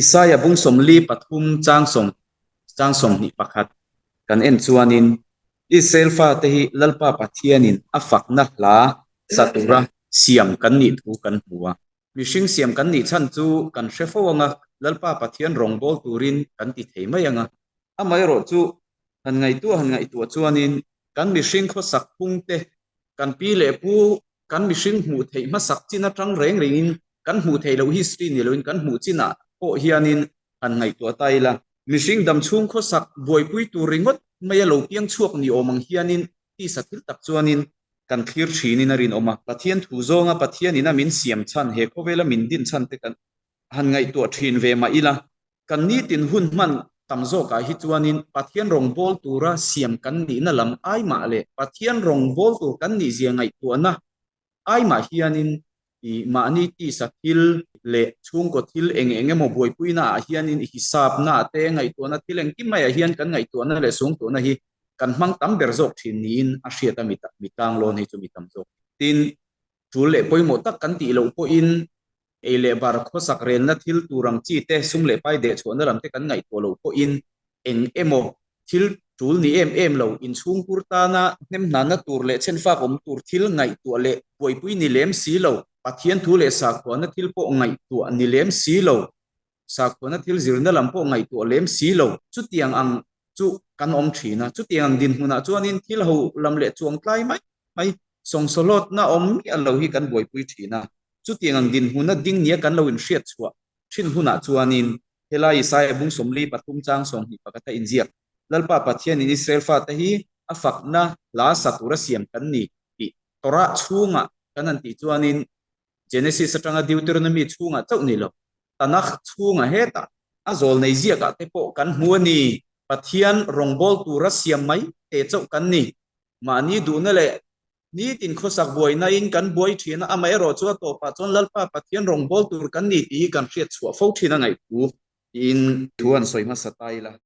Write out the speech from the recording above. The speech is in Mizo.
Isaia bung 43 chang sawm chang 21 kan en chuanin Israel fate hi Lalpa Pathianin a fakna hla sa tura siam kan nih thu kan hmu a. Mihring siam kan nih chhan chu kan hre fo anga Lalpa Pathian rawngbâwl turin kan ti thei mai anga. Amaherawh chu han ngaihtuah han ngaihtuah chuanin kan mihring khawsak phung te, kan pi leh pu kan mihring hmuh theih hmasak chin atang reng rengin kan hmuh theih loh history ni loin kan hmuh chinah pawh hianin han ngaihtuah ta ila. Mihring dam chhung khawsak buaipui tur ringawt maia lo piang chhuak ni awm ang hianin tisa thil tak chuanin kan thlir thinin a rinawm a. Pathian thu zawnga Pathianin a min siam chhan, he khawvela min din chhan te kan han ngaihtuah thin ve mah ila, kan nitin hun hman tam zawkah hi chuanin Pathian rawngbâwl tura siam kan nihna lam ai mah leh Pathian rawngbâwl tur kan nihzia ngaihtuahna ai mah hianin i mahni tisa thil leh chhungkaw thil eng eng emaw buaipuina ah hianin hisapna te ngaihtuahna thil engkim maiah hian kan ngaihtuahna leh sungtuahna hi kan hmang tam ber zawk thin niin a hriat a mi tlanglawn hi chu mi tam zawk. Tin, tul leh pawimawh tak kan tih loh pawhin ei leh bar khawsak relna thil tur ang chi te, sum leh pai dehchhuahna lam te kan ngaihtuah loh pawhin eng emaw thil tul ni em em lo, inchhungkur tana hnemhnanna tur leh chhenfak awm tur thil ngaihtuah leh buaipui ni lem si lo, Pathian thu leh sakhuana thil pawh ngaihtuah ni lem si lo, sakhuana thil zirna lam pawh ngaihtuah lem si lo, chutiang ang chu kan awm thin a. Chutiang ang dinhmunah chuanin thil ho lam leh chuang tlai mai mai sawngsawhlawtna awm miah lo hi kan buaipui thin a. Chutiang ang dinhmuna ding nia kan lo inhriat chhuah thin hunah chuanin helai Isaia bung 43 chang 21 a inziak, Lalpa Pathianin Israel fate hi a fakna hla sa tura siam kan ni tih Torah chhungah kan han tih chuanin Genesis atanga Deuteronomy chhungah chauh ni lo, Tanakh chhungah hetah a zawl nei ziakah te pawh kan hmu a ni. Pathian rawngbâwl tura siam mai te chauh kan ni. Mahni duhna leh nitin khawsak buainain kan buai thin a, amaherawh chu a tawpah chuan Lalpa Pathian rawngbâwl tur kan ni tih hi kan hriat chhuah fo thin a ngaih thu tiin thu an sawi hmasa ta ila.